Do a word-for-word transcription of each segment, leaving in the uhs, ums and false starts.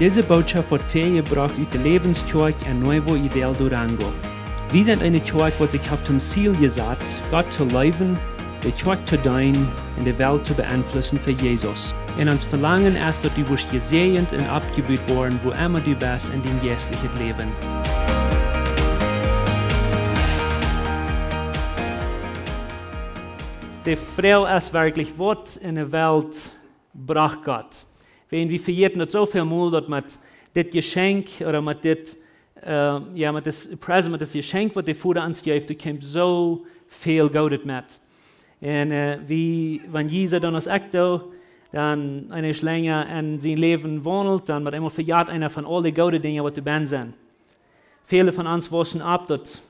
Dise Bootschoft woat väajebrocht ut de Läwenskjoakj en Nuevo Ideal Durango. Wie sent eene Kjoakj, waut sikj haft toom Ziel jesat, Gott to leewen, de Kjoakj to deenen un de Welt to beeinflussen fa Jesus. Un ons Velangen es, daut du woascht jesäajent un oppjebut woaren, wua emma du best en dien jeistlichet Läwen. De Froag es werkjlich, waut en de Welt brocht Gott? Wan wie vejäten daut soo väl mol, daut met dit Jeschenkj, ooda met dit, äh, jo, met dit present, met dit Jeschenkj, waut de Voda ons jeft, doa kjemt soo väl Goodet met. Un, äh, wie, wan Jesus dan aus ekj doo, dan eena es lenja en sien Läwen waundelt, dan met eemol vejat eena von aul de goode Dinja, waut doa bennen sent. Väle von ons waussen opp, daut,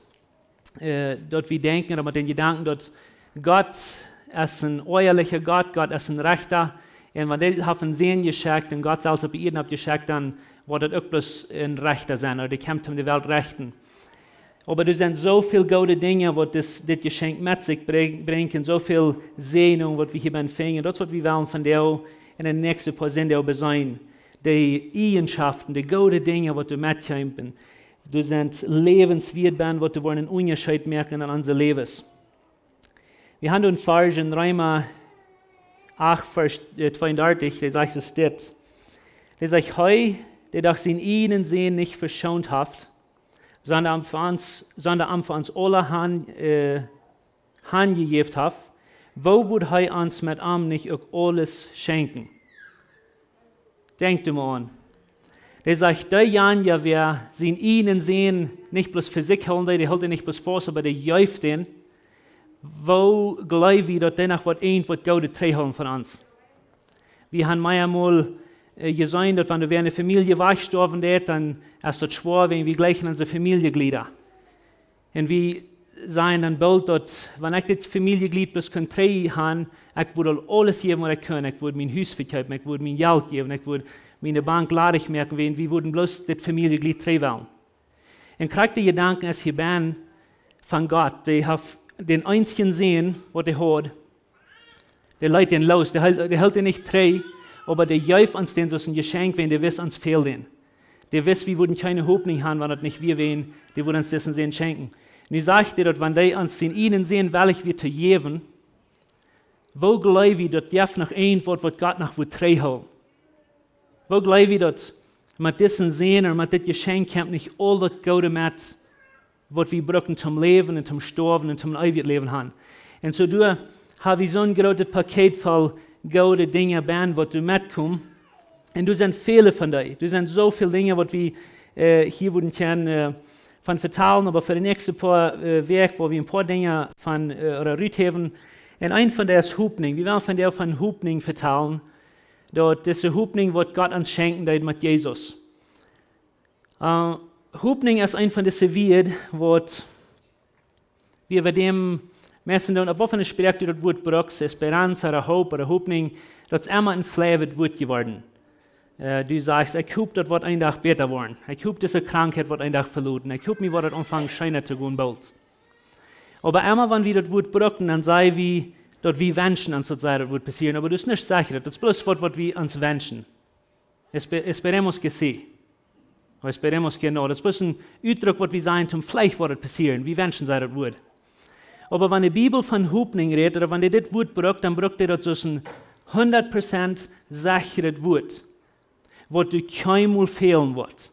äh, daut wie denkjen, ooda met dän Jedanken, daut Gott es een ehrlicha Gott, Gott es een Rechta. Un wan dee haft een Sän jeschekjt un Gott selfst opp de Ieed haft jeschekjt, dan woat daut uk bloos een Rechta sennen, ooda dee kjemt om de Welt rechten. Oba doa sent soo väl goode Dinja, waut dis, dit Jeschenkj met sikj brinj-, brinjt, un soo väl Säajnunk, waut wie hia bennen finjen. Daut es, waut wie wellen vondoag en de näakjste poa Sindach beseenen. De Eijenschoften, de goode Dinja, waut doa metkjemt. Doa sent Läwenswieed bennen, waut doa woaren een Unjascheet moaken en onse Läwes. Wie haben een Varsch en Reema acht, Varsch, äh, tweeundartich, dee sajcht soo dit. Dee sajcht: "Hee, dee doch sienen eenen Sän nich veschoont haft, sonda am fa ons, sonda am fa ons aule han, äh, hanjejäft haft, woo woat hee ons met am nich uk aules schenkjen?" Denkjt mol aun. Dee sajcht, dee Jan, jo, wäa sienen eenen Sän nich bloos fa sikj hoolen deed, dee hilt dän nich bloos faust, oba dee jeef dän. Woo jleew wie, daut dee noch waut, irjent waut Goodet trigjhoolen von ons? Wie haben mol, äh, jeseenen, daut wan doa wäa en de Famielje wajchstorwen deed, dan es daut schwoa, wan wie jlikjen onse Famieljeglieda. Un wie sajen dan boolt daut, wan ekj dit Famieljeglied bloos kunn trigj han, ekj wudd aul aules jäwen, waut ekj kunn. Ekj wudd mien Hus vekjeepen, ekj wudd mien Jelt jäwen, ekj wudd miene Bank ladich moaken, wan wie wudden bloos dit Famieljeglied trigj wellen. Un krakjt de Jedanken es hia bennen von Gott, dee haft dän eensjen Sän, waut hee haud, dee leet dän loos, dee hilt, dee hilt dän nich trigj, oba dee jeef ons dän soo aus een Jeschenkj, wan dee wist, ons fäld dän. Dee wist, wie wudden kjeene Hopninj han, wan daut nich wia, wan dee wudd ons disen Sän schenkjen. Nu sajcht dee daut, wan dee ons sienen eenen Sän wellich wia to jäwen, woo jleew wie, daut jeft noch irjent waut, waut Gott noch wudd trigjhoolen? Woo jleew wie, daut met disen Sän ooda met dit Jeschenkj kjemt nich aul daut Goode met, waut wie brucken toom läwen un toom stoawen un toom eewjet Läwen han? Un soo doa ha wie soon grootet Paket voll goode Dinja bennen, waut doa metkjemt. Un doa sent väle von dee. Doa sent soo väl Dinja, waut wie, äh, hia wudden kjennen, äh, von vetalen, oba fa de näakjste poa, äh, Wäakj, woa wie een poa Dinja von, äh, ooda ruthäwen. Un eent von dee es Hopninj. Wie wellen vondoag von Hopninj vetalen, daut dise Hopninj, waut Gott ons schenkjen deed met Jesus. Äh, Hopninj es eent von dise Wieed, waut wie äwa däm meist doonen, opp waut fa eene Sproak du daut Wuat brukst, Esperanza ooda Hop ooda Hopninj, daut es emma een fleewet Wuat jeworden. Äh, du sajchst, ekj hop, daut woat een Dach bäta woaren. Ekj hop, dise Krankheit woat een Dach veloten. Ekj hop, mie woat daut aunfangen scheena to gonen boolt. Oba emma, wan wie daut Wuat brucken, dan saj wie, daut wie wenschen ons, daut soo daut wudd passieren. Oba daut es nich secha, daut es bloos waut, waut wie ons wenschen. Espe-, esperemos que sí. O esperemos que no. Daut es bloos een Utdruck, waut wie sajen, toom veleicht woat et passieren. Wie wenschen, soo daut wudd. Oba wan de Bibel von Hopninj rät, ooda wan dee dit Wuat brukt, dan brukt dee daut soo aus een hundat Prozent sechret Wuat, waut du kjeenmol fälen woat.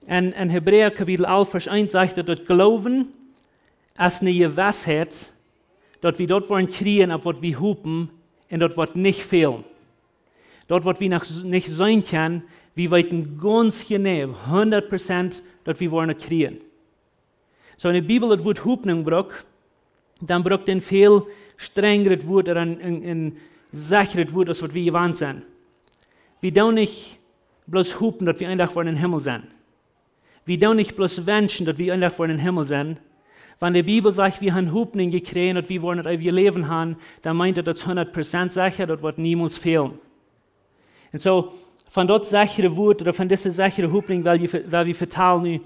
En, en Hebräa Kapitel alf, Varsch eent sajcht daut, daut Gloowen es eene Jewissheit, daut wie daut woaren kjrieen, opp waut wie hopen, un daut woat nich fälen. Daut, waut wie noch s-, nich seenen kjennen, wie weeten gaunz jeneiw, hundat Prozent, daut wie woaren daut kjrieen. Soo, wan de Bibel daut Wuat Hopninj brukt, dan brukt dee een väl strenjret Wuat ooda een, een, een sechret Wuat, aus waut wie jewant sent. Wie doonen nich bloos hopen, daut wie een Dach woaren em Himmel sennen. Wie doonen nich bloos wenschen, daut wie een Dach woaren em Himmel sennen. Wan de Bibel sajcht, wie haben Hopninj jekjräajen, daut wie woaren daut eewje Läwen haben, dan meent daut, daut es hundat Prozent secha, daut woat niemols fälen. Un soo, von daut sechre Wuat ooda von dise sechre Hopninj well wie ve-, well wie vetalen nu.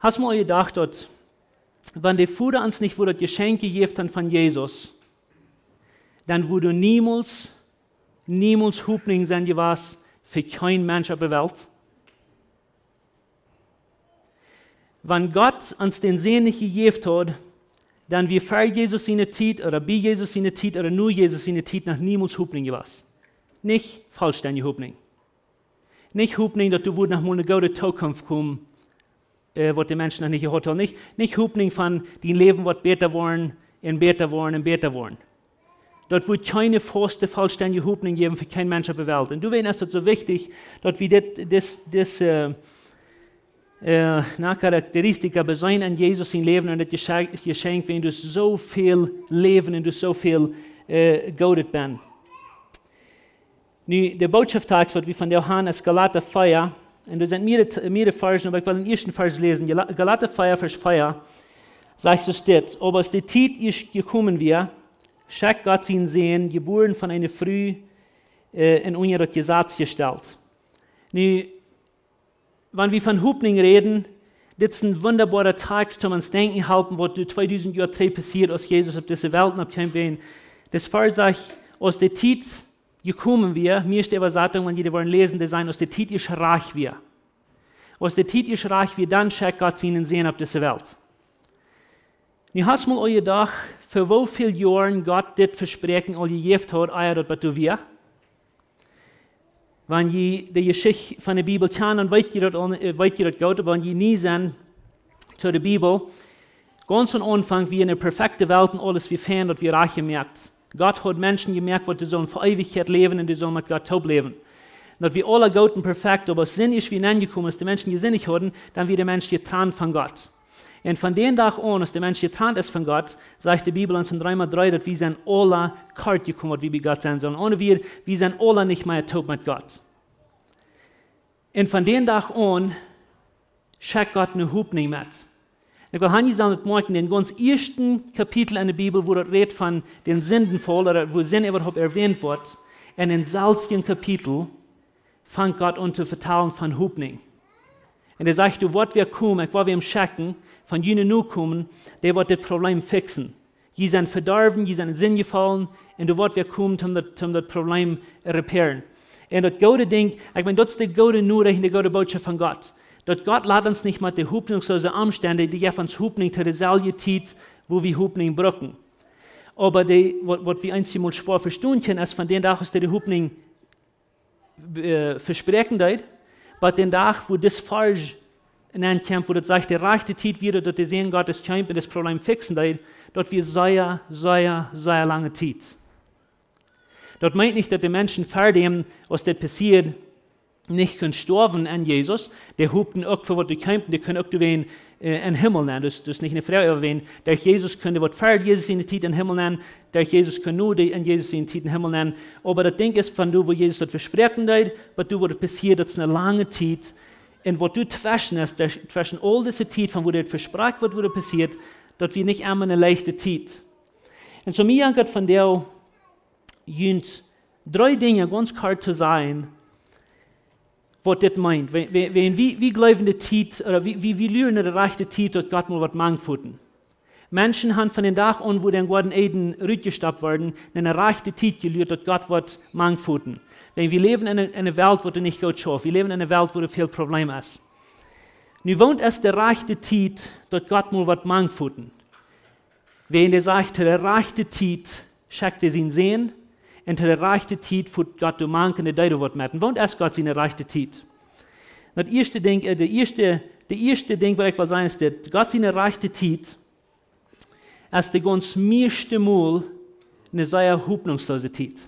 Hast mol jedocht, daut, wan de Voda ons nich wudd daut Jeschenkj jejäft han von Jesus, dan wudd niemols, niemols Hopninj sennen jewast, fa kjeen Mensch opp de Welt. Wan Gott ons dän Sän nich jejäft haud, dan wia ver Jesus siene Tiet ooda bie Jesus siene Tiet ooda no Jesus siene Tiet noch niemols Hopninj jewast. Nich vollstendje Hopninj. Nich Hopninj, daut doa wudd noch mol eene goode Tookunft komen, waut de Menschen noch nich jehaut hauden. Nich, nich Hopninj von, dien Läwen woat bäta woaren un bäta woaren un bäta woaren. Daut wudd kjeene fauste, vollstendje Hopninj jäwen fa kjeen Mensch opp de Welt. Un doawäajen es daut soo wichtich, daut wie dit, dis, dis, na, Charakteristika beseenen en Jesus sien Läwen un daut Jeschenkj, wäajen doa soo väl Läwen un doa soo väl Goodet benn. Nu, de Bootschofttext, waut wie vondoag han, es Galata vea. Un doa sent mierere, mierere Varschen, oba ekj well dän ieeschten Varsch läsen. Galata vea, Varsch vea, sajcht soo dit: Oba aus de Tiet ieescht jekomen wia, schekjt Gott sienen Sän, jebuaren von eene Fru un unja daut Jesaz jestalt. Nu, wan wie von Hopninj räden, dit es een wundaboara Text, om ons denkjen halpen, waut doa tweedusent Joa trigj passieed, aus Jesus opp dise Welt nopp kjeem. Wäajen dis Varsch sajcht, aus de Tiet jekomen wia, mieeschte Äwasatunk, wan jie dee woaren läsen, dee sajen, aus de Tiet ieescht rajcht wia. Aus de Tiet ieescht rajcht wia, dan schekjt Gott sienen Sän opp dise Welt. Nu hast mol aul jedocht, fa woo väl Joaren Gott dit Vespräakjen aul jejäft haud, ea daut bat doa wia? Wan jie de Jeschicht von de Bibel kjanen, dan weet jie daut goot, oba wan jie nie sent to de Bibel, gaunz aum Aunfank wia eene perfekte Welt un aules wia fein, daut wia rajcht jemoakt. Gott haud Menschen jemoakt, waut doa sullen fa Eewichkjeit läwen un dee sullen met Gott toop läwen. Un daut wia aules goot un perfekt, oba aus Sind ieescht wia nenjekomen, aus de Menschen jesindicht hauden, dan wia de Mensch jetrant von Gott. Un von dän Dach aun, aus de Mensch jetrant es von Gott, sajcht de Bibel ons en Reema dree, daut wie sent aula kort jekomen, waut wie bie Gott sennen sullen. Aune Wieed, wie sent aula nich mea toop met Gott. Un von dän Dach aun schekjt Gott ne Hopninj met. Ekj well han, jie sellen daut moakjen, dän gaunz ieeschten Kapitel en de Bibel, wua daut rät von dän Sindenfaul, ooda wua Sind äwahaupt erwänt woat, en dän selwjen Kapitel fangt Gott aun to vetalen von Hopninj. Un hee sajcht: Doa woat wäa komen, ekj woa wäm schekjen, von june Nokomen, dee woat dit Probleem fixen. Jie sent vedorwen, jie sent en Sind jefollen, un doa woat wäa komen, om daut, om daut Probleem repairen. Un daut goode Dinkj, ekj meen, daut es de goode Norecht un de goode Bootschoft von Gott. Daut Gott lat ons nich met de hopninjsloose Omstend, dee jeft ons Hopninj to de selwje Tiet, wua wie Hopninj brucken. Oba dee, waut, waut wie eenjemol schwoa vestonen kjennen, es von dän Dach, aus hee de Hopninj vespräakjen deed, bat dän Dach, wua dis Varsch nenkjemt, wua daut sajcht, de rajchte Tiet wia, daut de Sän Gottes kjeem un dis Probleem fixen deed, daut wia sea, sea, sea lange Tiet. Daut meent nich, daut de Menschen ver däm, aus dit passieed, nich kunnen stoawen en Jesus. Dee hopten uk fa waut doa kjeem, dee kunnen uk doawäajen en Himmel nenn. Daut es nich ne Froag äwa wäajen, derch Jesus kunn waut ver Jesus siene Tiet en Himmel nenn, derch Jesus kunn nu dee en Jesus siene Tiet en Himmel nenn. Oba daut Dinkj es, von doa, wua Jesus daut vespräakjen deed, bat doa, wua daut passieed, daut es ne lange Tiet. Un waut doa tweschen es, tweschen aul dise Tiet, von wua dit vesprakjt woat, wua daut passieed, daut wia nich emma ne leichte Tiet. Un soo mie jankat von doa, junt dree Dinja gaunz kort to sajen, waut dit meent. Wäajen wie, wie jleewen de Tiet, ooda wie, wie, wie luren no de rajchte Tiet, daut Gott mol woat mank foten. Menschen han von dän Dach aun, wua dee em Goaden Eden rutjestoppt worden, no ne rajchte Tiet jeluat, daut Gott woat mank foten. Wäajen wie läwen en ne, en ne Welt, waut doa nich goot schauft. Wie läwen en ne Welt, wua doa väl Probleem es. Nu, waut es de rajchte Tiet, daut Gott mol woat mank foten? Wäajen dee sajcht, to de rajchte Tiet schekjt hee sienen Sän, un to de rajchte Tiet fot Gott doa mank un dee deed doa waut met. Un waut es Gott siene rajchte Tiet? Daut ieeschte Dinkj, de ieeschte, de ieeschte Dinkj, waut ekj well sajen, es dit: Gott siene rajchte Tiet es de gaunz mieeschte Mol ne sea hopninjsloose Tiet.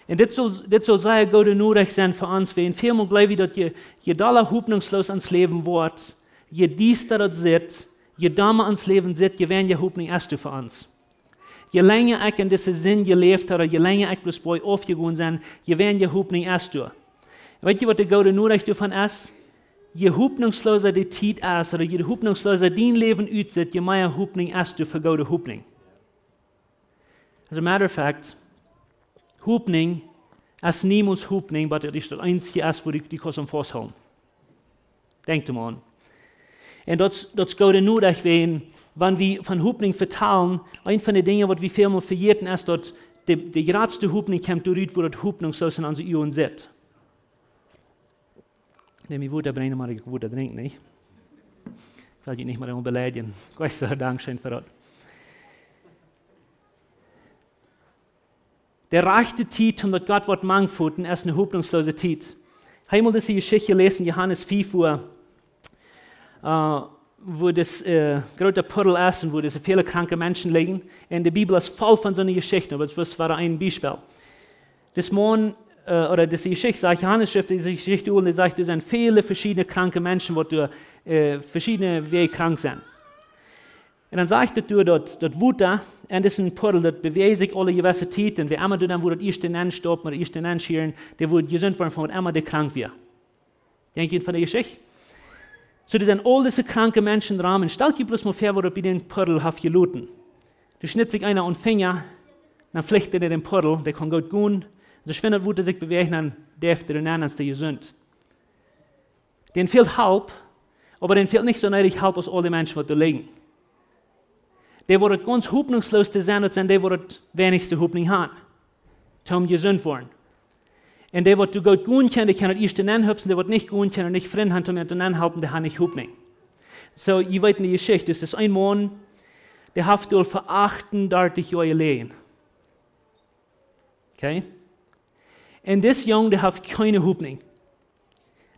Un dit sull, dit sull sea goode Norecht sennen fa ons, wäajen välmol jleew wie, daut je, je dolla hopninjsloos ons Läwen woat, je diesta daut sitt, je domma ons Läwen sitt, je weinja Hopninj es doa fa ons. Je lenja ekj en dise Sind jeläft ha, je lenja ekj bloos boajauf jegonen sie, je weinja Hopninj es doa. Weet jie, waut de goode Norecht doavon es? Je hopninjsloosa de Tiet es, ooda je hopninjsloosa dien Läwen utsitt, je mea Hopninj es doa fa goode Hopninj. As a matter of fact, Hopninj es niemols Hopninj, bat daut es daut eensje es, wua du die kaust aun fausthoolen. Denkj doa mol aun. Un daut, daut es goode Norecht, wäajen, wan wie von Hopninj vetalen, eent von de Dinja, waut wie välmol vejäten, es daut De, de jratste Hopninj kjemt doa rut, wua daut hopninjsloos en onse Uagen sitt. Nemm mie Wota brinjen, mau ekj Wota drink, nä? Ekj well junt nich mea emol beleidjen. Ekj saj dankscheen fa daut. De rajchte Tiet, om daut Gott woat mank foten, es eene hopninjsloose Tiet. Hab mol dise Jeschicht jeläsen, Johanes fief, wua, äh, wua dis, äh, groota Puddel es un wua dise väle kranke Menschen lijen. Un de Bibel es voll von soone Jeschichten, oba daut es bloos een Biespel. Dis Maun, äh, ooda dise Jeschicht sajcht, Johanes schrift dise Jeschicht aun, dee sajcht, doa sent väle veschiedne kranke Menschen, waut doa, äh, veschiedne Wäaj krank sent. Un dan sajcht daut doa, daut, daut Wota en disen Puddel, daut bewäajd sikj aule jewesse Tiet. Un wäa emma doa dan, wua daut ieeschte nenn staupen ooda ieeschte nenn schieren, dee woat jesunt woaren von waut emma dee krank wia. Denkj jie von de Jeschicht? Soo, doa sent aul dise kranke Menschen rom. Un stalt junt bloos mol väa, woo daut bie dän Puddel haft jeloten. Doa schnitt sikj eena aum Finja, dan flicht dee en dän Puddel, dee kaun goot gonen. Soo schwind daut Wota sikj bewäajen, dan deit dee doa nenn, dan es dee jesunt. Dän fält Help, oba dän fält nich soo needich Help aus aul de Menschen, waut doa lijen. Dee, waut daut gaunz hopninjsloos to sennen, daut sent dee, waut daut weinichste Hopninj haben, toom jesunt woaren. Un dee, waut doa goot gonen kjennen, dee kjennen daut ieeschte nenn hupsen, dee, waut nich gonen kjennen, nich Frind haben, toom an nenn halpen, dee haben nich Hopninj. Soo, jie weeten de Jeschicht, daut es een Maun, dee haft aul fa achtundartich Joa jeläajen. Okay? Un dis Jung, dee haft kjeene Hopninj.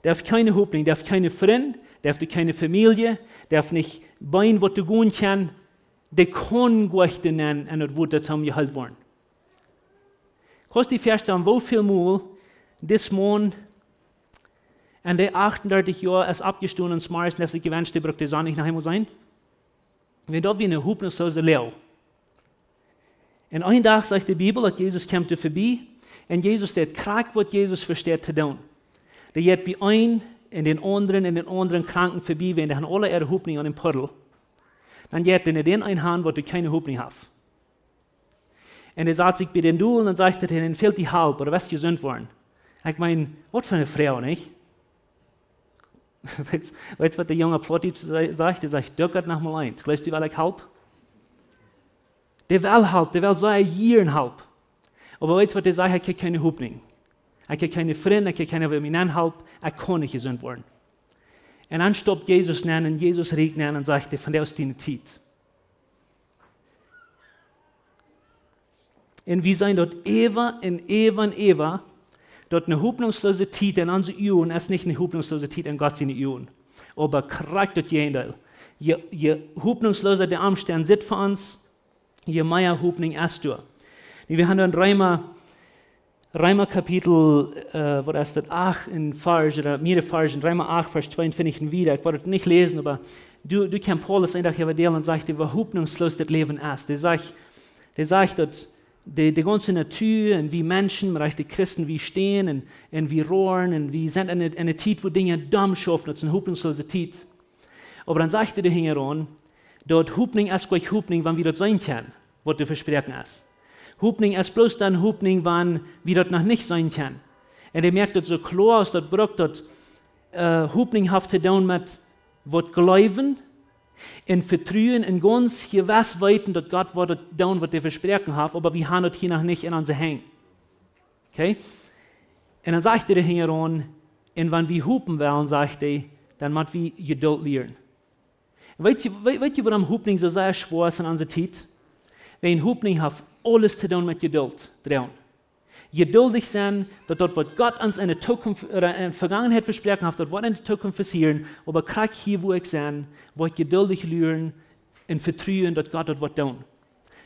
Dee haft kjeene Hopninj, dee haft kjeene Frind, dee haft kjeene Famielje, dee haft nich Been, waut doa gonen kjennen, dee kaun goanich nenn en daut Wota toom jeheelt woaren. Kaust die väastalen, woo väl mol dis Maun en dee achtundartich Joa es oppjestonen un zemorjes un haft sikj jewenscht, dee brukt de Sonn nich noch eemol seenen? Wan daut wia eene hopninjsloose Loag. Un een Dach, sajcht de Bibel, daut Jesus kjemt doa verbie. Un Jesus deed krakjt, waut Jesus vesteit to doonen. Dee jeit bie eenen un dän aundren un dän aundren Kranken verbie, wan dee haben aule äare Hopninj aun dän Puddel. Dan jeit dee no dän eenen han, waut doa kjeene Hopninj haft. Un hee sat sikj bie dän dol un dan sajcht hee, dän fält die Help, ooda west jesunt woaren. Ekj meen, waut fa eene Froag, nich? Weetst, weetst, waut de junge Plautdietsche sa-, sajcht? Dee sajcht: "Duck daut noch mol eent. Jleefst du, well ekj Help?" Dee well Help, dee well sea jieren Help. Oba weetst, waut dee sajcht? Ekj hab kjeene Hopninj. Ekj hab kjeene Frind, ekj hab kjeena, waut mie nenn halpt, ekj kaun nich jesunt woaren. Un dan staupt Jesus nenn un Jesus rieekjt nenn un sajcht: "Vondoag es diene Tiet." Un wie seenen daut äwa un äwa un äwa, daut eene hopninjsloose Tiet en onse Uagen es nich eene hopninjsloose Tiet en Gott siene Uagen. Oba krakjt daut Jäajendeel. Je, je hopninjsloosa de Omstend sent fa ons, je mea Hopninj es doa. Nu, wie haben doa en Reema, Reema Kapitel, äh, waut es daut, acht un Varsch, ooda mea Varsch, Reema acht, Varsch tweeuntwintich un wieda. Ekj woa daut nich läsen, oba doa, doa kjemt Paulus een Dach äwa däl un sajcht, woo hopninjsloos daut Läwen es. Dee sajcht, dee sajcht daut de, de gaunze Natua un wie Menschen, mau uk de Christen, wie stäakjen un, un wie roaren un wie sent en eene, en eene Tiet, wua Dinja domm schaufen, daut es eene hopninjsloose Tiet. Oba dan sajcht hee doa hinjaraun, daut Hopninj es goanich Hopninj, wan wie daut seenen kjennen, waut doa vesproaken es. Hopninj es bloos dan Hopninj, wan wie daut noch nich seenen kjennen. Un hee moakt daut soo kloa aus daut brukt, daut, äh, Hopninj haft to doonen met waut jleewen un vetruen un gaunz jewess weeten, daut Gott woat daut doonen, waut hee vesproaken haft, oba wie haben daut hia noch nich en onse Henj. Okay? Un dan sajcht hee doa hinjaraun, un wan wie hopen wellen, sajcht hee, dan mott wie Jeduld lieren. Weetst du, weet, weetst du, wuarom Hopninj soo sea schwoa es en onse Tiet? Wiels Hopninj haft aules to doonen met Jeduld, Jeduld. Jeduldich sennen, daut daut, waut Gott ons en de Zukunft, ooda en de Vegangenheit vesproaken haft, daut woat en de Zukunft passieren, oba krakjt hia, wua ekj sie, woa ekj jeduldich lieren un vetruen, daut Gott daut woat doonen.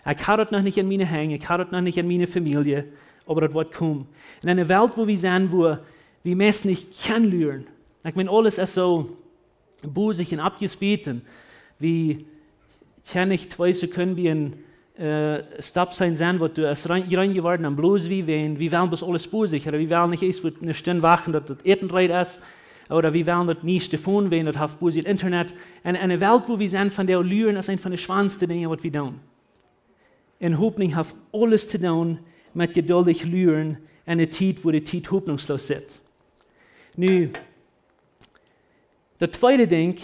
Ekj hab daut noch nich en miene Henj, ekj hab daut noch nich en miene Famielje, oba daut woat komen. En eene Welt, wua wie sennen, wua wie meist nich kjennen lieren. Ekj meen, aules es soo bosich un aufjespäat un wie kjennen nich twee Sekunden bie een, äh, Stop Sign sennen, waut doa es rein, rein jeworden, dan bloos wie, wan, wie wellen bloos aules bosich, ooda wie wellen nich ieescht eene Stund wachten, daut daut Äten reed es, ooda wie wellen daut nich de Phone, wan daut haft bosich Internet. En, en eene Welt, wua wie sennen, vondoag lieren es eent von de schwoaste Dinja, waut wie doonen. Un Hopninj haft aules to doonen met jeduldich lieren en eene Tiet, wua de Tiet hopninjsloos es. Nu, daut tweede Dinkj,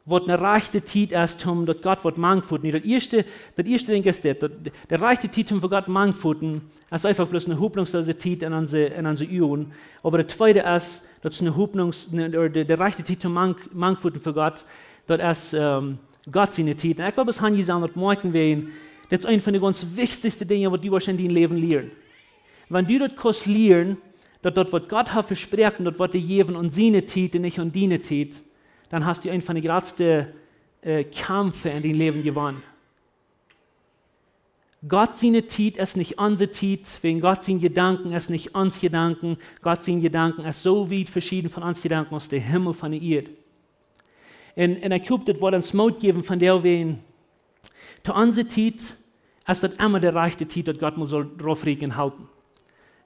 waut ne rajchte Tiet es, om daut Gott woat mank foten. Nu, daut ieeschte, daut ieeschte Dinkj es dit: daut, de rajchte Tiet, om fa Gott mank foten, es eefach bloos ne hopninjsloose Tiet en onse, en onse Uagen. Oba daut tweede es, daut es ne hopninjs-, ne, de, de rajchte Tiet, om mank, mank foten fa Gott, daut es, ähm, Gott siene Tiet. Un ekj wull bloos aunjesajcht daut moakjen, wiels dit es eent von de gaunz wichtichste Dinja, waut du woascht en dien Läwen lieren. Wan du daut kaust lieren, daut daut, waut Gott haft vesproaken, daut woat die jäwen aun siene Tiet un nich aun diene Tiet, dan hast du eent von de jratste, äh, Kjamfe en dien Läwen jewonnen. Gott siene Tiet es nich onse Tiet, wiels Gott sien Jedanken es nich ons Jedanken. Gott sien Jedanken es soo wiet veschieden von ons Jedanken aus de Himmel von de Ieed. Un, un ekj hop, daut woat ons Moot jäwen von dee Wäaj. To onse Tiet es daut emma de rajchte Tiet, daut Gott mol saul raufrieekjen un halpen.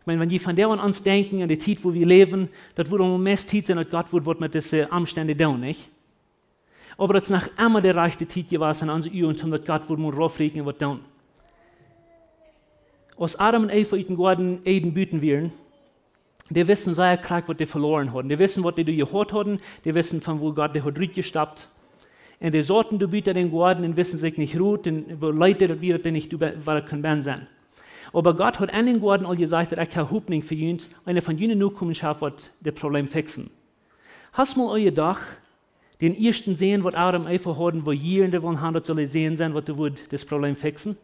Ekj meen, wan jie von dee aun ons denkjen, aun de Tiet, wua wie läwen, daut wudd aul meist Tiet sennen, daut Gott wudd waut met dise Omstend doonen, nich? Oba daut es noch emma de rajchte Tiet jewast en onse Uagen, om daut Gott wudd mol raufrieekjen un waut doonen. Aus Adam un Eva ut dän Goaden Eden buten wieren, dee wisten sea krakjt, waut dee veloaren hauden. Dee wisten, waut dee doa jehaut hauden. Dee wisten, von wua Gott dee haud rutjestoppt. Un dee sauten doa buten dän Goaden un wisten sikj nich Rot un woo leet daut wia, daut dee nich doa wada kunnen bennen sennen. Oba Gott haud en dän Goaden aul jesajcht, daut: "Ekj hab Hopninj fa junt. Eena von june Nokomenschoft woat daut Problem fixen." Hast mol aul jedocht, dän ieeschten Sän, waut Adam un Eva hauden, woo jieren dee wullen haben, daut sull de Sän sennen, waut doa wudd daut Problem fixen?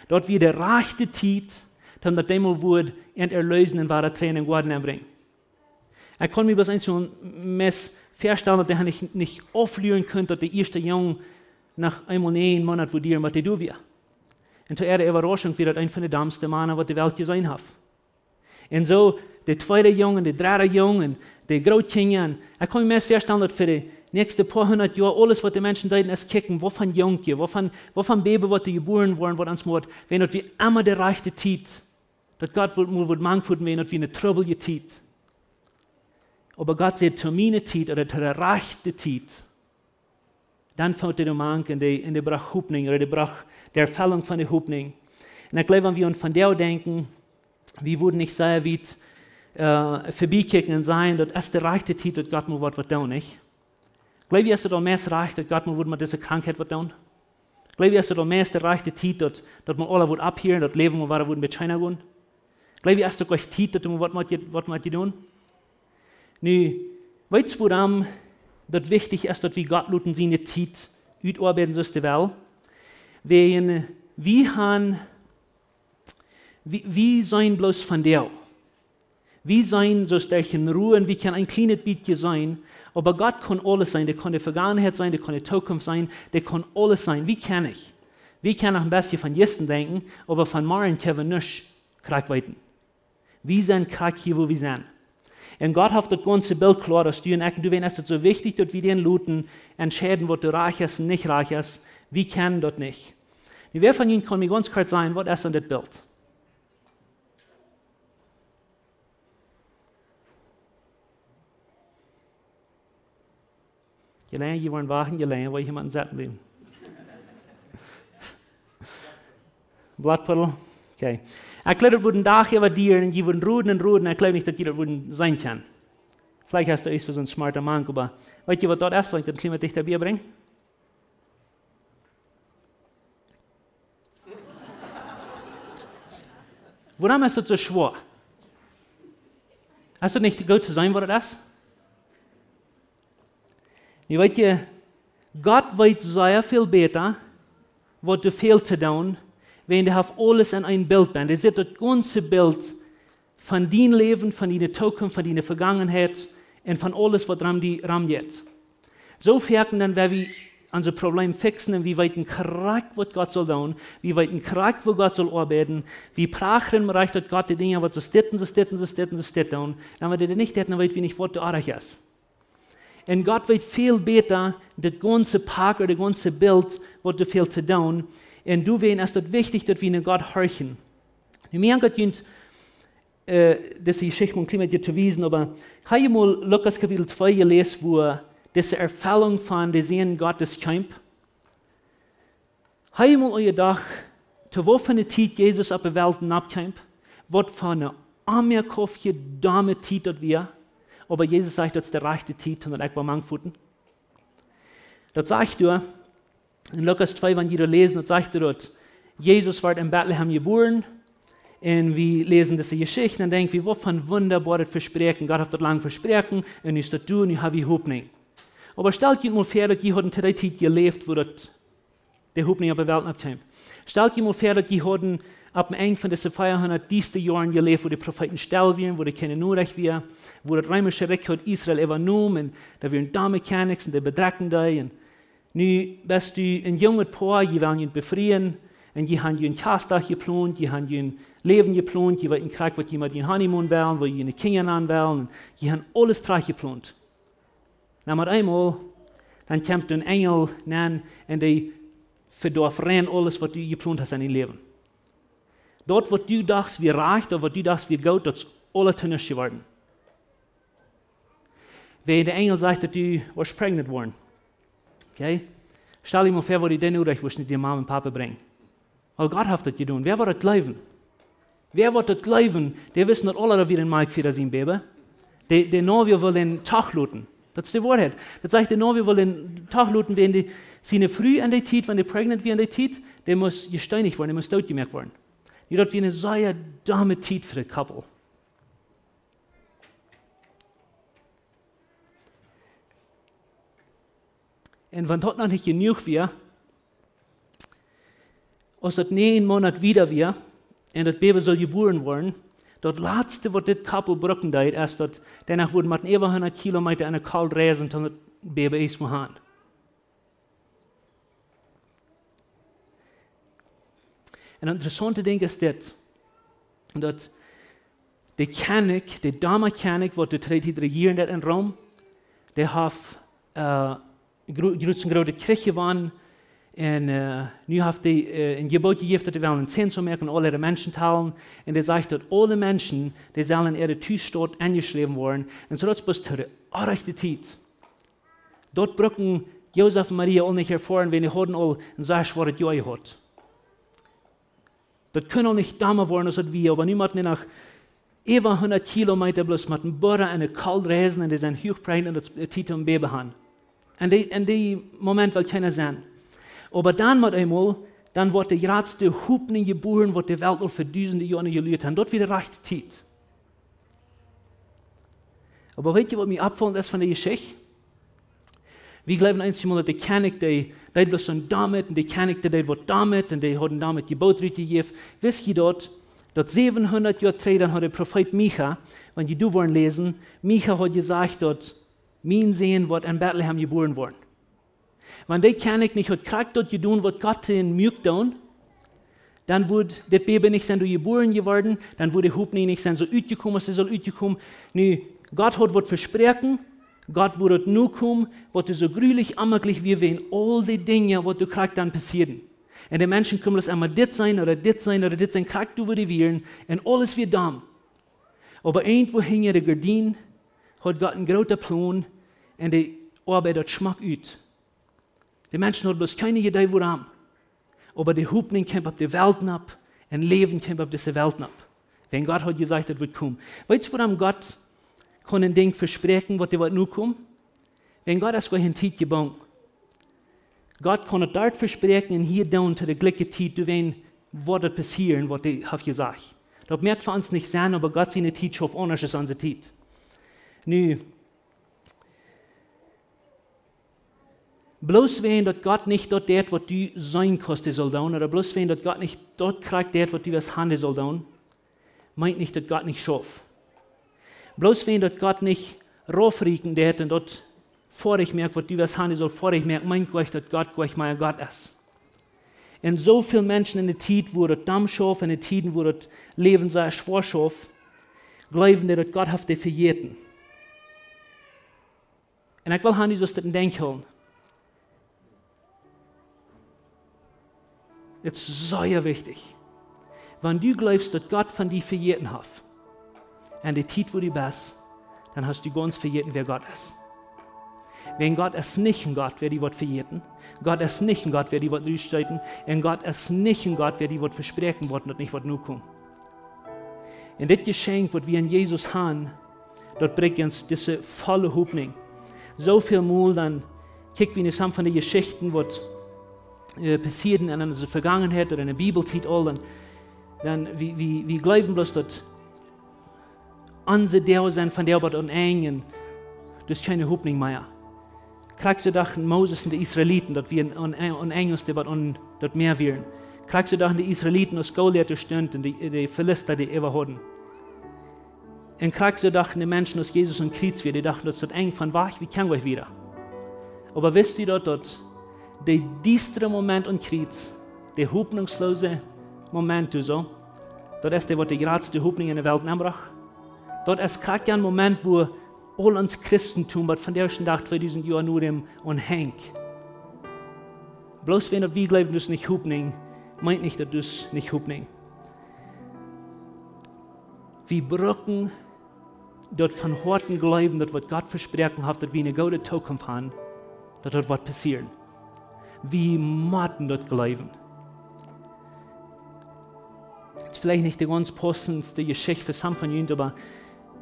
Daut wia de rajchte Tiet, dan daut dee mol wudd an erleesen un wada trigj en dän Goaden nenbrinjen. Ekj kaun mie bloos eent soo meist väastalen, daut dee nich, nich aufluaren kunn, daut de ieeschte Jung noch eemol näajen Moonat wudd dieren, waut dee doa wia. Un to äare Äwarauschunk wia daut eent von de domste Mana, waut de Welt jeseenen haft. Un soo, de tweede Jung un de dredde Jung un de Grootkjinja. Un ekj kaun mie meist väastalen, daut fa de näakjste poa hundat Joa aules, waut de Menschen deeden, es kjikjen, waut fa Jung, waut fa, waut fa Baby, waut doa jebuaren woat, waut ons Moot, wiels daut wia emma de rajchte Tiet, daut Gott wudd, wudd mank foten, wiels daut wia ne trubbelje Tiet. Oba Gott säd: "To miene Tiet, ooda to de rajchte Tiet." Dan foot dee doa mank un dee, un dee brocht Hopninj, ooda dee brocht de Erfellunk von de Hopninj. Un ekj jleew, wan wie aun vondoag denkjen, wie wudden nich sea wiet, äh, verbie kjikjen un sajen, daut es de rajchte Tiet, daut Gott mol waut, waut doonen, nich? Jleew jie, es daut aul meist rajcht, daut Gott mol wudd met dise Krankheit waut doonen? Jleew jie, es daut aul meist de rajchte Tiet, daut, daut mol aules wudd opphieren, daut Läwen mol wada wudd met China gonen? Jleew jie, es daut uk Tiet, daut mol waut mott je-, waut mott jedonen? Nu, weetst, wuarom daut wichtich es, daut wie Gott loten siene Tiet utoabeiden, soo aus hee well? Wiels, äh, wie han, wie, wie sent bloos vondoag. Wie sent soo aus derch een Rua, wie kjennen een kjlienet bät seenen, oba Gott kaun aules seenen. Dee kaun de Vegangenheit seenen, dee kaun de Zukunft seenen, dee kaun aules seenen. Wie kjennen nich. Wie kjennen noch een bät von jistren denkjen, oba von morjen kjenn wie nuscht krakjt weeten. Wie sent krakjt hia, wua wie sent. Un Gott haft daut gaunze Bilt kloa, aus du un ekj. Un doawäajen es daut soo wichtich, daut wie dän loten entscheiden, waut doa rajcht es un nich rajcht es. Wie kjennen daut nich. Nu, wäa von junt kaun mie gaunz kort sajen, waut es aun dit Bilt? Jie lenja jie woaren wachten, jie lenja woa jie mau sitten bliewen. Bloodpuddle? Okay. Ekj jleew, daut wudd een Dach äwa dieren un jie wudden roden un roden. Ekj jleew nich, daut jie daut wudden seenen kjennen. Veleicht es daut eascht fa soon smarta Mank, oba weetst du, waut daut es, wan ekj daut een kjlien bät dichta bie brinj? Wuarom es daut soo schwoa? Es daut nich goot to seenen, waut daut es? Nu, weetst du, Gott weet sea väl bäta, waut doa fält to doonen, wiels hee haft aules en een Bilt bennen. Hee sitt daut gaunze Bilt von dien Läwen, von diene Zukunft, von diene Vegangenheit un von aules, waut rom die, rom jeit. Soo foaken dan, wan wie onse Probleme fixen un wie weeten krakjt, waut Gott saul doonen, wie weeten krakjt, woo Gott saul oabeiden, wie prachren rajcht, daut Gott de Dinja woat soo dit un soo dit un soo dit un soo dit doonen, dan wan dee daut nich deit, dan weet wie nich, waut doa oajch es. Un Gott weet väl bäta daut gaunze Pak ooda daut gaunze Bilt, waut doa fält to doonen. Un doawäajen es daut wichtich, daut wie no Gott horchen. Nu, mie haft Gott junt, äh, dise Jeschicht mau een kjlien bät to wiesen, oba hab jie mol Lukas Kapitel twee jeläst, wua dise Erfellunk von de Sän Gottes kjeem? Hab jie mol aun jedocht, to waut fa eene Tiet Jesus opp de Welt nopp kjeem? Waut fa eene onmäajlich domme Tiet daut wia. Oba Jesus sajcht, daut es de rajchte Tiet, un daut ekj woa mank foten. Daut sajcht doa, en Lukas twee, wan jie doa läsen, daut sajcht doa, daut Jesus wort en Betlehem jebuaren. Un wie läsen dise Jeschicht un denkjen wie, waut fa een wundaboaret Vespräakjen. Gott haft daut lang vesproaken un nu es daut doa, nu ha wie Hopninj. Oba stalt junt mol väa, daut jie hauden to dee Tiet jeläft, wua daut, de Hopninj opp de Welt oppkjeem. Stalt junt mol väa, daut jie hauden opp dän Enj von dise veahundat dieste Joaren jeläft, wua de Profeeten stell wieren, wua doa kjeene Norecht wia, wua daut reemische Rikj haud Israel äwanämen, un doa wieren domme Kjennichs un dee bedrekjten dee. Un nu best du een junget Poa, jie wellen junt befrieen, un jie han jun Kjastdach jeplont, jie han jun Läwen jeplont, jie weeten krakjt, waut jie met jun Honeymoon wellen, woo june Kjinja nanen wellen, un jie han aules trajcht jeplont. Na, met eemol, dan kjemt een Enjel nenn un dee vedoaft rein aules, waut du jeplont hast en dien Läwen. Daut, waut du dochst wia rajcht, ooda waut du dochst wia goot, daut es aules to nuscht jeworden. Wan de Enjel sajcht, daut du woascht pregnant woaren. Okay? Stal die mol väa, waut du dan nu rajcht wurscht no diene Mame un Pape brinjen. Wiels Gott haft daut jedonen. Wäa woat daut jleewen? Wäa woat daut jleewen? Dee wisten daut aule, daut wia een Melkjfieeda sien Baby. De, de Nowia wull dän doot loten. Daut es de Woarheit. Daut sajcht, de Nowia wull dän doot loten, wäajen dee, siene Fru en dee Tiet, wan dee pregnant wia en dee Tiet, dee must jesteenicht woaren, dee must dootjemoakt woaren. Nu, daut wia eene sea domme Tiet fa daut Couple. Un wan daut noch nich jenuach wia, aus daut näajen Moonat wieda wia un daut Baby sull jebuaren woaren, daut latste, waut dit Couple brucken deed, es daut dee noch wudd met äwa hundat Kilometa en de Kolt reisen, om daut Baby ieescht to han. Een interessauntet Dinkj es dit, daut de Kjennich, de domme Kjennich, waut to dee Tiet rejieren deed en Rom, dee haft, äh, gro-, jrod een grooten Kjrich jewonnen. Un, äh, nu haft dee, äh, een Jeboot jejäft, daut dee wellen een Zensus moaken un aule äare Menschen talen. Un dee sajcht, daut aule Menschen, dee sellen en äare Tusstaut enjeschräwen woaren. Un soo daut es bloos to de rajchte Tiet. Daut brucken Josef un Maria aul nich erfoaren, wiels dee hauden aul een sea schwoaret Joa jehaut. Daut kunn aul nich domma woaren aus daut wia, oba nu motten dee noch äwa hundat Kilometa bloos met een Burra en de Kolt reisen un dee sent huach pregnant un daut es Tiet om Baby han. En dee, en dee Moment well kjeena sennen. Oba dan met eemol, dan woat de jratste Hopninj jebuaren, waut de Welt aul fa dusende Joaren jeluat haft. Daut wia de rajchte Tiet. Oba weet jie, waut mie oppfaulent es von de Jeschicht? Wie jleewen eenjemol, daut de Kjennich, dee, dee bloos een Domet, un de Kjennich, dee, dee wort Domet, un dee haud een Domet Jeboot rutjejäft. Wist jie daut, daut säwenhundat Joa trigj, dan haud de Profeet Micha, wan jie doa woaren läsen, Micha haud jesajcht, daut mien Sän woat en Betlehem jebuaren woaren. Wan dee Kjennich nich haud krakjt daut jedonen, waut Gott dän muak doonen, dan wudd dit Baby nich sennen doa jebuaren jeworden, dan wudd de Hopninj nich sennen soo utjekomen, aus see sull utjekomen. Nu, Gott haud waut vesproaken, Gott wudd daut nokomen, waut doa soo grulich onmäajlich wia, wäajen aul dee Dinja, waut doa krakjt dan passieeden. Un de Menschen kunnen bloos emma dit seenen, ooda dit seenen, ooda dit seenen, krakjt doa, wua dee wieren, un aules wia domm. Oba irjentwua hinja de Gardien haud Gott een groota Plon, un dee oabeid daut schmock ut. De Menschen hauden bloos kjeene Iedee wuarom. Oba de Hopninj kjeem opp de Welt nopp, un Läwen kjeem opp dise Welt nopp. Wäajen Gott haud jesajcht, daut wudd komen. Weetst du, wuarom Gott kunn een Dinkj vespräakjen, waut doa wudd nokomen? Wäajen Gott es goanich en Tiet jebungen. Gott kunn daut doa vespräakjen un hia doonen to de jlikje Tiet, doawäajen woat daut passieren, waut hee haft jesajcht. Daut moakt fa ons nich Senn, oba Gott siene Tiet schauft aundasch aus onse Tiet. Nu, bloos wäajen daut Gott nich daut deit, waut du seenen kaust, dee saul doonen, ooda bloos wäajen daut Gott nich daut krakjt deit, waut du west han, dee saul doonen, meent nich, daut Gott nich schauft. Bloos wäajen daut Gott nich raufrieekjen deit un daut foadich moakt, waut du west han, dee saul foadich moaken, meent goanich, daut Gott goanich mea Gott es. Un soo väl Menschen en de Tiet, wua daut domm schauft, en de Tieden, wua daut Läwen sea schwoa schauft, jleewen dee, daut Gott haft dee vejäten. Un ekj well han, du saust dit en Denkj hoolen. Dit es sea wichtich. Wan du jleefst, daut Gott von die vejäten haft, en de Tiet, wua du best, dan hast du gaunz vejäten, wäa Gott es. Wäajen Gott es nich een Gott, wäa die woat vejäten. Gott es nich een Gott, wäa die woat rutsteeten. Un Gott es nich een Gott, wäa die woat vespräakjen, waut daut nich woat nokomen. Un dit Jeschenkj, waut wie en Jesus han, daut brinjt ons dise volle Hopninj. Soo väl mol dan Kjikj wie nu some von de Jeschichten, waut, äh, passieeden en onse Vegangenheit ooda en de Bibeltiet aul, dan, dan wie, wie, wie jleewen bloos, daut onse Doag sent von doa bat aun Enj, daut es kjeene Hopninj mea. Krakjt soo dochten Moses un de Israeliten, daut wie aun, aun, aun Enj, daut bat aun daut Mäa wieren. Krakjt soo dochten de Israeliten, aus Goliat doa stunt un de, de Filista dee äwahauden. Un krakjt soo dochten de Menschen, aus Jesus aum Kjriez wia, dee dochten, daut es daut Enj von Wajch, wie kjennen nich wieda. Oba wisst du daut, daut de diestre Moment aum Kjriez, de hopninjsloose Moment, du soo, daut es dee, waut de jratste Hopninj en de Welt nenbrocht? Daut es krakjt een Moment, wua aul ons Christentum, waut von de ieeschte Dach tweedusent Joa no däm aunhenjt. Bloos wan daut wie jleewen, daut es nich Hopninj, meent nich, daut es nich Hopninj. Wie brucken daut von Hoaten jleewen, daut waut Gott vesproaken haft, daut wie eene goode Tookunft haben, daut daut woat passieren. Wie motten daut jleewen. Daut es veleicht nich de gaunz passendste Jeschicht fa some von junt, oba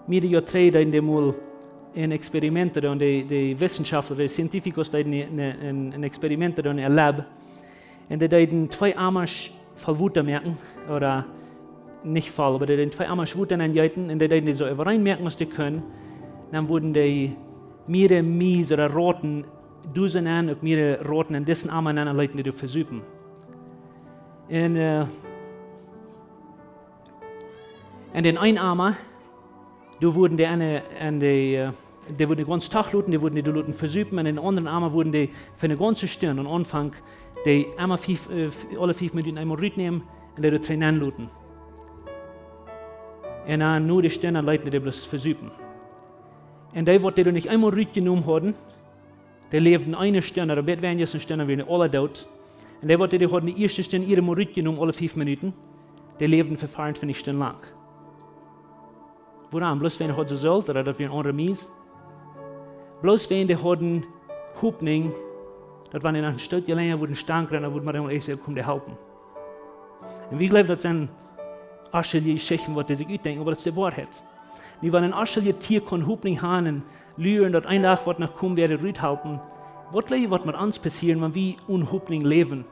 mea aus dree Joa trigj deeden dee mol een Experiment, un de, de Wissenschaftler, de Scientificos deeden een, een, een Experiment en äa Lab. Un dee deeden twee Amasch voll Wota moaken, ooda nich voll, oba dee deeden twee Amasch Wota enjeeten un dee deeden dee soo äwareen moaken aus dee kunnen. Dan wudden dee mea Mies ooda Rauten, dusent, uk mea Rauten en disen Ama nenn un leeten dee doa vesupen. Un, äh, un dän eenen Ama, doa wudden dee aun, aun dee, äh, dee wudden dee gaunz tooch loten, dee wudden dee doa loten vesupen, un dän aundren Ama wudden dee fa eene gaunze Stund, aum Aunfank, dee emma fief, äh, f-, aule fief Minuten eemol rutnämen un dee doa trigj nenn loten. Un dan no de Stund, dan leeten dee dee bloos vesupen. Un dee, waut dee doa nich eemol rutjenomen hauden, dee läwden eene Stund, ooda een bät weinja aus eene Stund, dan wieren dee aula doot. Un dee, waut dee, dee hauden de ieeschte Stund jieda Mol rutjenomen, aule fief Minuten, dee läwden fa veeauntwintich Stunden lang. Wuarom? Bloos wäajen dee hauden soo Sult, ooda daut wia een aundra Mies? Bloos wäajen dee hauden Hopninj, daut wan dee noch een Stootje lenja wudden stankren, dan wudd mau eena eent komen dee halpen. Un wie jleewen, daut sent onschulje Jeschichten, waut dee sikj utdenkjen, oba daut es de Woarheit. Nu, wan een onschuljet Tia kaun Hopninj haben un luren, daut een Dach woat noch komen, wäa dee ruthalpen, waut jleew jie, waut met ons passieren, wan wie one Hopninj läwen?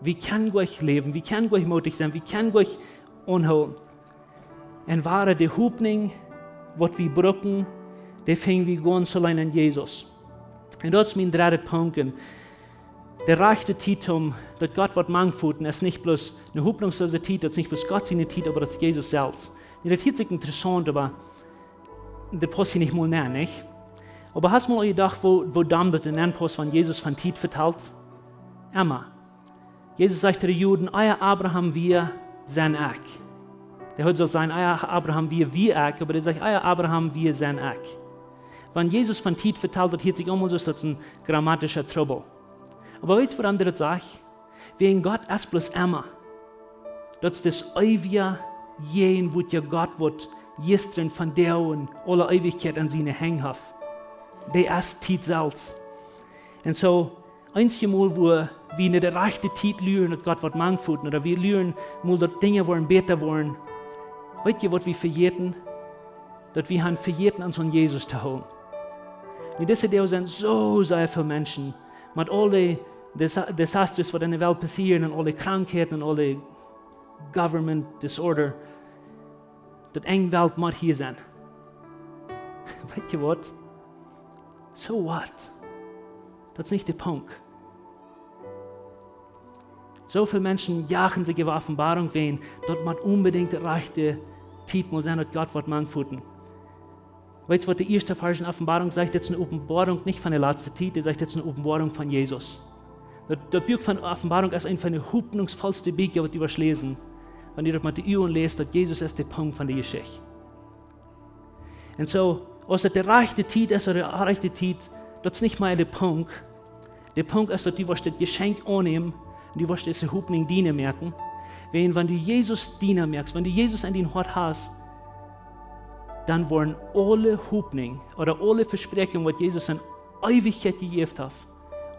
Wie kjennen nich läwen, wie kjennen nich mootich sennen, wie kjennen nich aunhoolen. Un woare, de Hopninj, waut wie brucken, dee finj wie gaunz auleen en Jesus. Un daut es mien dredda Punkt. Un de rajchte Tiet, om daut Gott woat mank foten, es nich bloos eene hopninjsloose Tiet, daut es nich bloos Gott siene Tiet, oba daut es Jesus selfst. Nu, daut hieet sikj interessaunt, oba daut pausst hia nich mol nenn, nich? Oba hast mol jedocht, woo, woo domm daut enn pausst, wan Jesus von Tiet vetalt? Emma. Jesus sajcht to de Juden: "Ea Abraham wia, sie ekj." Dee haud sult sajen: "Ea Abraham wia, wia ekj", oba dee sajcht: "Ea Abraham wia, sie ekj." Wan Jesus von Tiet vetalt, daut hieet sikj aulemol soo, daut es een grammatischa Trubbel. Oba weetst, wuarom dee daut sajcht? Wäajen Gott es bloos emma. Daut es dis eewja, jäajenwoatja Gott, waut jistren, vondoag un aule Eewichkjeit aun siene Henj haft. Dee es Tiet selfst. Un soo, eenjemol, wua wie nich de rajchte Tiet luren, daut Gott woat mank foten, ooda wie luren mol, daut Dinja woaren bäta woaren, weetst du, waut wie vejäten? Daut wie haben vejäten, ons aun Jesus to hoolen. Nu, dise Doag sent soo sea väl Menschen met aul de Desa-, Desasters, waut enn de Welt passieren, un aule Krankheiten un aule government disorder, daut eene Welt mott hia sennen. Weetst du waut? So what? Daut es nich de Punkt. Soo väl Menschen jagen sikj äwa Openboarunk, wäajen daut mott onbedinjt de rajchte Tiet mol sennen, daut Gott woat mank foten. Weetst du, waut de ieeschte Varsch enn Openboarunk sajcht? Daut es eene Openboarunk nich von de latste Tiet, dee sajcht, daut es eene Openboarunk von Jesus. Daut, daut Buak von Openboarunk es eent von de hopninjsvollste Bieekja, waut du woascht läsen, wan du daut met de Uagen läst, daut Jesus es de Punkt von de Jeschicht. Un soo, aus daut de rajchte Tiet es, ooda de rajchte Tiet, daut es nich mea de Punkt. De Punkt es, daut du woascht daut Jeschenkj aunnämen un du woascht dise Hopninj diene moaken. Wäajen, wan du Jesus diene moakst, wan du Jesus enn dien Hoat hast, dan woaren aule Hopninj ooda aule Vespräakjunk, waut Jesus enn Eewichkjeit jejäft haft,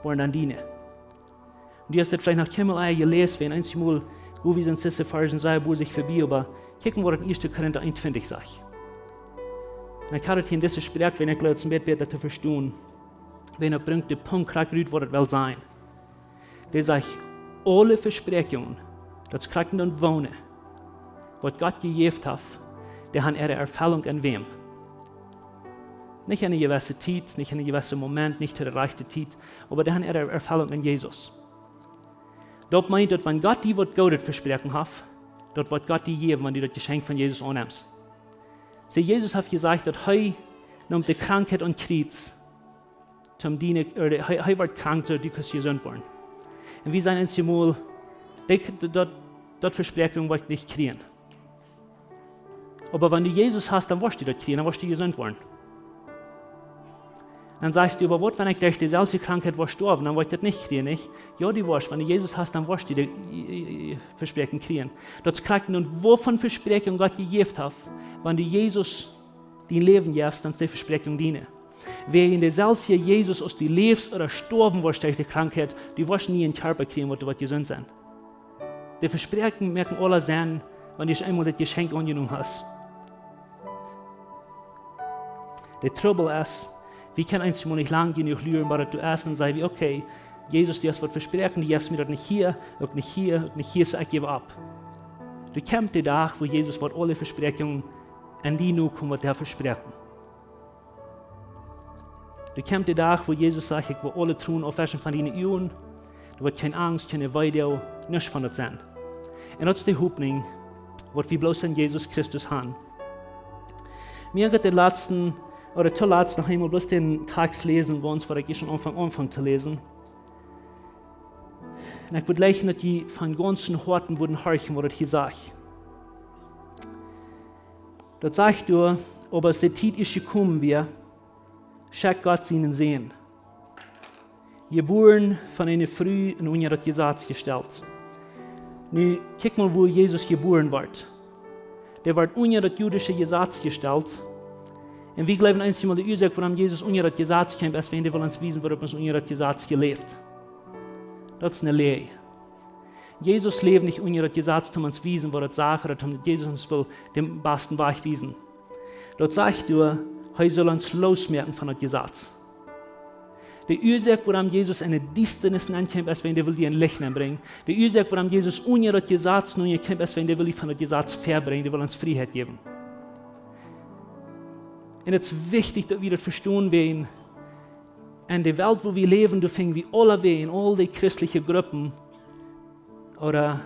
woaren dan diene. Un du hast daut veleicht noch kjeenmol ea jeläst, wäajen eenjemol, woo wie sent dise Varsch sea bosich verbie, oba kjikj mol, waut enn ieeschte Korinta eent twintich sajcht. Un ekj hab daut hia enn dise Sproak, wäajen ekj jleew, daut es een bät bäta to vestonen. Wan daut brinjt de Punkt krakjt rut, waut et well sennen. Dee sajcht, aule Vespräakjungen, daut es krakjt en daut Woone, waut Gott jejäft haft, dee han äare Erfellunk en wäm? Nich en eene jewesse Tiet, nich en eene jewesse Moment, nich to de rajchte Tiet, oba dee han äare Erfellunk en Jesus. Daut meent, daut wan Gott die waut Goodet vespräakjen haft, daut woat Gott die jäwen, wan du daut Jeschenkj von Jesus aunnemst. See, Jesus haft jesajcht, daut hee neem de Krankheit aum Kjriez, toom diene, ooda hee, hee wort krank, soo daut du kaust jesunt woaren. Un wie sent eenjemol, daut, daut, daut Vespräakjunk woa ekj nich kjrieen. Oba wan du Jesus hast, dan woascht du daut kjrieen, dan woascht du jesunt woaren. Dan sajchst du, oba waut, wan ekj derch deeselwje Krankheit woa stoawen, dan woa ekj daut nich kjrieen, nich? Jo, du woascht, wan du Jesus hast, dan woascht du daut, äh, äh, Vespräakjunk kjrieen. Daut es krakjt, un woo von Vespräakjunk Gott jejäft haft, wan du Jesus dien Läwen jefst, dan es dee Vespräakjunk diene. Wan du deeselwje Jesus, aus du läfst ooda stoawen woascht derch de Krankheit, du woascht nie een Kjarpa kjrieen, waut, waut jesunt sent. De Vespräakjungen moaken aula Senn, wan du eemol daut Jeschenkj aunjenomen hast. De Trubbel es, wie kjennen eenjemol nich lang jenuach luren, bat daut doa es, un sajen wie, okay, Jesus, du hast waut vespräakjen, du jefst mie daut nich hia, uk nich hia, uk nich hia, soo ekj jäw opp. Doa kjemt de Dach, wua Jesus woat aule Vespräakjungen aun die nokomen, waut hee vespräakjen. Doa kjemt de Dach, wua Jesus sajcht, ekj woa aule Tronen aufwischen von diene Uagen. Doa woat kjeene Angst, kjeene Wee, nuscht von daut sennen. Un daut es de Hopninj, waut wie bloos en Jesus Christus han. Mie haft daut latst, ooda toolatst noch eemol bloos dän Tekst läsen, gaunz waut ekj hia aunfang, aunfang to läsen. Un ekj wudd jleichen, daut jie von gaunzem Hoaten wudden horchen, waut daut hia sajcht. Daut sajcht doa, oba aus de Tiet es jekomen wia, schekjt Gott sienen Sän. Jebuaren von eene Fru un unja daut Jesaz jestalt. Nu, kjikj mol, wua Jesus jebuaren wort. Dee wort unja daut judische Jesaz jestalt. Un wie jleewen eenjemol, de Uasoak, wuarom Jesus unja daut Jesaz kjeem, es, wan dee well ons wiesen, wuarom hee unja daut Jesaz jeläft. Daut es eene Läaj. Jesus läft nich unja daut Jesaz, om ons wiesen, waut daut sajcht, ooda om Jesus ons well dän basten Wajch wiesen. Daut sajcht doa, hee saul ons loosmoaken von daut Jesaz. De Uasoak, wuarom Jesus en de Diestanis nenkjeem, es, wan dee well die een Licht nenbrinjen. De Uasoak, wuarom Jesus unja daut Jesaz nenkjeem, es, wan dee well die von daut Jesaz vebrinjen, dee well ons Frieheit jäwen. Un daut es wichtich, daut wie daut vestonen, wan en de Welt, wua wie läwen, doa finjen wie aulawäajen, en aul dee christelje Gruppen, ooda,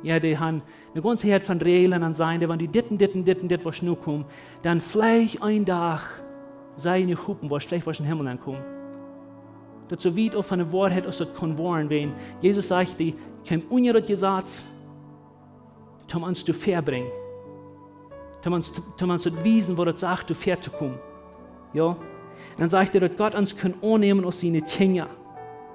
jo, dee han eene gaunze Häad von Räajlen un sajen, dee, wan du dit un dit un dit un dit woascht nokomen, dan veleicht een Dach, saj ekj, hopen woascht, veleicht woascht em Himmel aunkomen. Daut es soo wiet auf von de Woarheit, aus daut kaun woaren, wan Jesus sajcht, dee kjeem unja daut Jesaz, om ons to vebrinjen. Om ons, om ons to wiesen, waut daut sajcht, to vebekomen. Jo? Un dan sajcht hee, daut Gott ons kaun aunnämen aus siene Kjinja.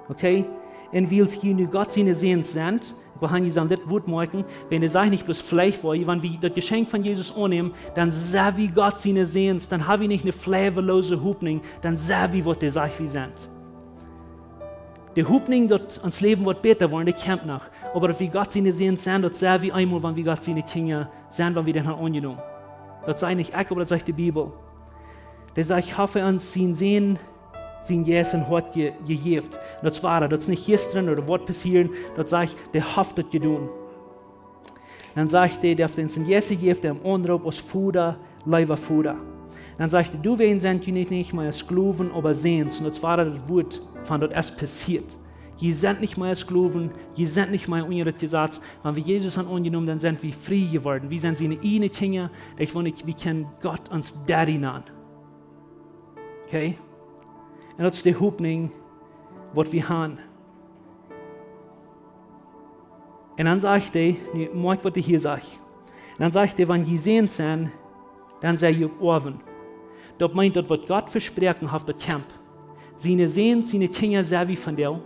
Okay? Un wiels jie nu Gott siene Säns sent, wie han hia aun dit Wuat moakjen, wan hee sajcht nich bloos veleicht, wan wie daut Jeschenkj von Jesus aunnämen, dan sent wie Gott siene Säns, dan ha wie nich eene fleeweloose Hopninj, dan sent wie, waut hee sajcht, wie sent. De Hopninj, daut ons Läwen woat bäta woaren, dee kjemt noch. Oba daut wie Gott siene Säns sent, daut sent wie eemol, wan wie Gott siene Kjinja sent, wan wie dän han aunjenomen. Daut saj nich ekj, oba daut sajcht de Bibel. Dee sajcht, haft hee ons sienen Sän, sienen Jeist em Hoat je-, jejäft. Daut es woa, daut es nich jistren ooda woat passieren, daut sajcht, dee haft daut jedonen. Dan sajcht hee, dee haft ons sienen Jeist jejäft, dee am aunroopt aus Voda, leewa Voda. Dan sajcht hee, doawäajen sent jie nich, nich mea Sklowen, oba Säns. Un daut es woa daut Wuat von daut es passieet. Jie sent nich mea Sklowen, jie sent nich mea unja daut Jesaz. Wan wie Jesus han aunjenomen, dan sent wie frie jeworden. Wie sent siene ieejne Kjinja, daut wie, wie kjennen Gott ons Daddy nanen. Okay? Un daut es de Hopninj, waut wie han. Un dan sajcht hee, nu moakj, waut hee hia sajcht. Un dan sajcht hee, wan jie Säns sent, dan sent jie uk Oawen. Daut meent, daut waut Gott vesproaken haft, daut kjemt. Siene Säns, siene Kjinja sent wie von däm.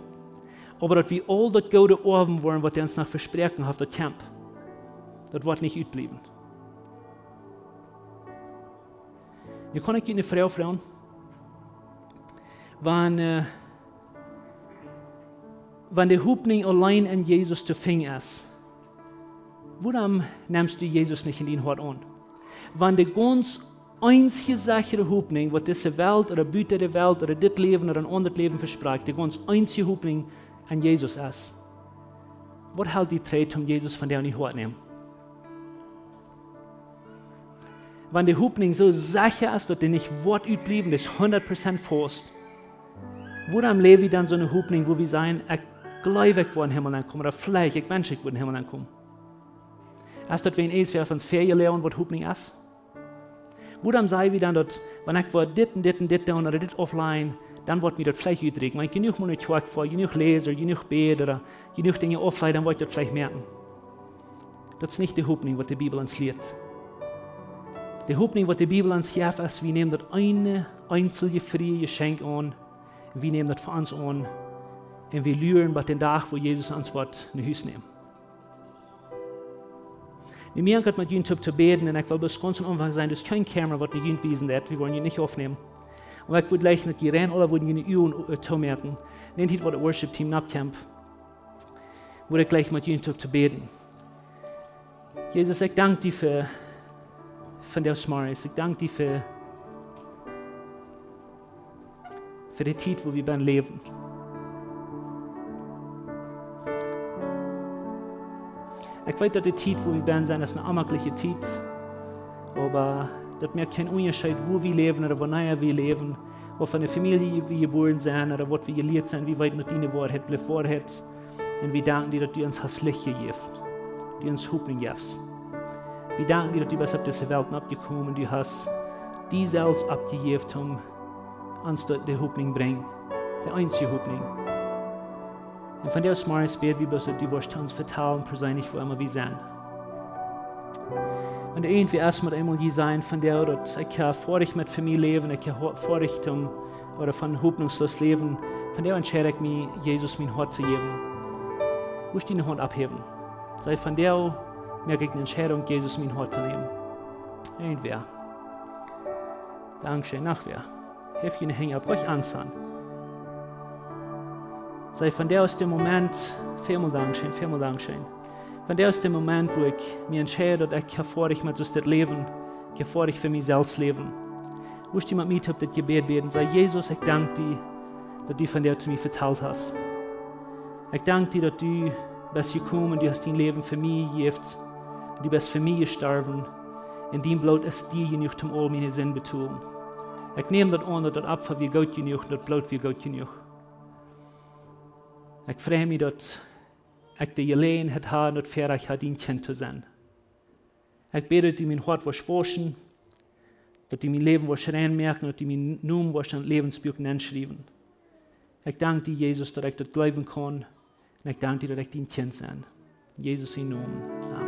Oba daut wie aul daut Goode oawen woaren, waut hee ons noch vesproaken haft, daut kjemt. Daut woat nich utbliewen. Nu kaun ekj junt eene Froag froagen. Wan, äh, wan de Hopninj auleen en Jesus to finjen es, wuarom nemst du Jesus nich en dien Hoat aun? Wan du gaunz eensje sechre Hopninj, waut dise Welt ooda buta de Welt ooda dit Läwen ooda een aundret Läwen vesprakjt, de gaunz eensje Hopninj en Jesus es. Waut helt die trigj, om Jesus vondoag en dien Hoat nämen? Wan de Hopninj soo secha es, daut dee nich woat utbliewen, dee es hundat Prozent faust. Wuarom läw wie dan soone Hopninj, wua wie sajen: "Ekj gleew, ekj woa em Himmel aunkomen", ooda: "Veleicht, ekj wensch, ekj wudd em Himmel aunkomen"? Es daut wäajen eent, wäa ons väajelieet, waut Hopninj es? Wuarom saj wie dan daut, wan ekj woa dit un dit un dit doonen ooda dit auflajen, dan woat mie daut veleicht utrieekjen? Wan ekj jenuach mol no Kjoakj foa, jenuach läs, jenuach bäd, ooda jenuach Dinja auflaj, dan woa ekj daut veleicht moaken. Daut es nich de Hopninj, waut de Bibel ons lieet. De Hopninj, waut de Bibel ons jeft, es, wie nämen daut eene eenzelje frie Jeschenkj aun, un wie nämen daut fa ons aun, un wie luren bat dän Dach, wua Jesus ons woat no Hus nämen. Nu, mie haft daut met junt toop to bäden, un ekj well bloos gaunz aum Aunfank sajen, daut es kjeen camera, waut nu junt wiesen deit, wie woaren junt nich aufnämen. Oba ekj wudd jleichen, daut jie rein aula wudden june Uagen, äh, toomoaken. Nämt hia, waut daut Worship Team nopp kjemt, wudd ekj jleichen met junt toop to bäden. Jesus, ekj dank die fa, fa dise Morjes. Ekj dank die fa, fa de Tiet, wua wie bennen läwen. Ekj weet, daut de Tiet, wua wie bennen sent, es eene onjemakjliche Tiet. Oba daut moakt kjeen Unjascheet, wua wie läwen ooda wanea wie läwen, waut fa eene Famielje wie jebuaren sent ooda waut wie jelieet sent. Wie weeten, daut diene Woarheit blift Woarheit. Un wie danken die, daut du ons hast Licht jejäft, du ons Hopninj jefst. Wie danken die, daut du best opp dise Welt nopp jekomen, du hast die selfst oppjejäft, om ons de, de Hopninj brinjen, de eensje Hopninj. Un vondoag zemorjes bäd wie bloos, daut du woascht ons vetalen, perseenlich, wua emma wie sent. Wan irjentwäa es, mott eemol hia sajen vondoag, daut ekj ha foadich met fa mie läwen, ekj ha foadich om, ooda von hopninjsloos läwen. Vondoag entscheid ekj mie, Jesus mien Hoat to jäwen. Wurscht du diene Haunt opphäwen? Saj: Vondoag moak ekj eene Entscheidunk, Jesus mien Hoat to nämen. Irjentwäa? Dankscheen. Noch wäa? Heft june Henj opp, nich Angst han. Saj: Vondoag es de Moment. Välmol dankscheen, välmol dankscheen. Vondoag es de Moment, wua ekj mie entscheid, daut ekj ha foadich met dit Läwen, ekj ha foadich fa mie selfst läwen. Wurscht du met mie toop dit Jebäd bäden? Saj: Jesus, ekj dank die, daut du vondoag to mie vetalt hast. Ekj dank die, daut du best jekomen, du hast dien Läwen fa mie jejäft, du best fa mie jestorwen, un dien Bloot es die jenuach, om aul miene Sind betolen. Ekj näm daut aun, daut daut Opfa wia goot jenuach, daut Bloot wia goot jenuach. Ekj frei mie, daut ekj de Jeläajenheit ha, daut Väarajcht ha, dien Kjint to sennen. Ekj bäd, daut du mien Hoat woascht wauschen, daut du mien Läwen woascht rein moaken, daut du mienen Nomen woascht en daut Läwensbuak nenschriewen. Ekj dank die, Jesus, daut ekj daut jleewen kaun. Un ekj dank die, daut ekj dien Kjint sie. En Jesus sien Nomen. Amen.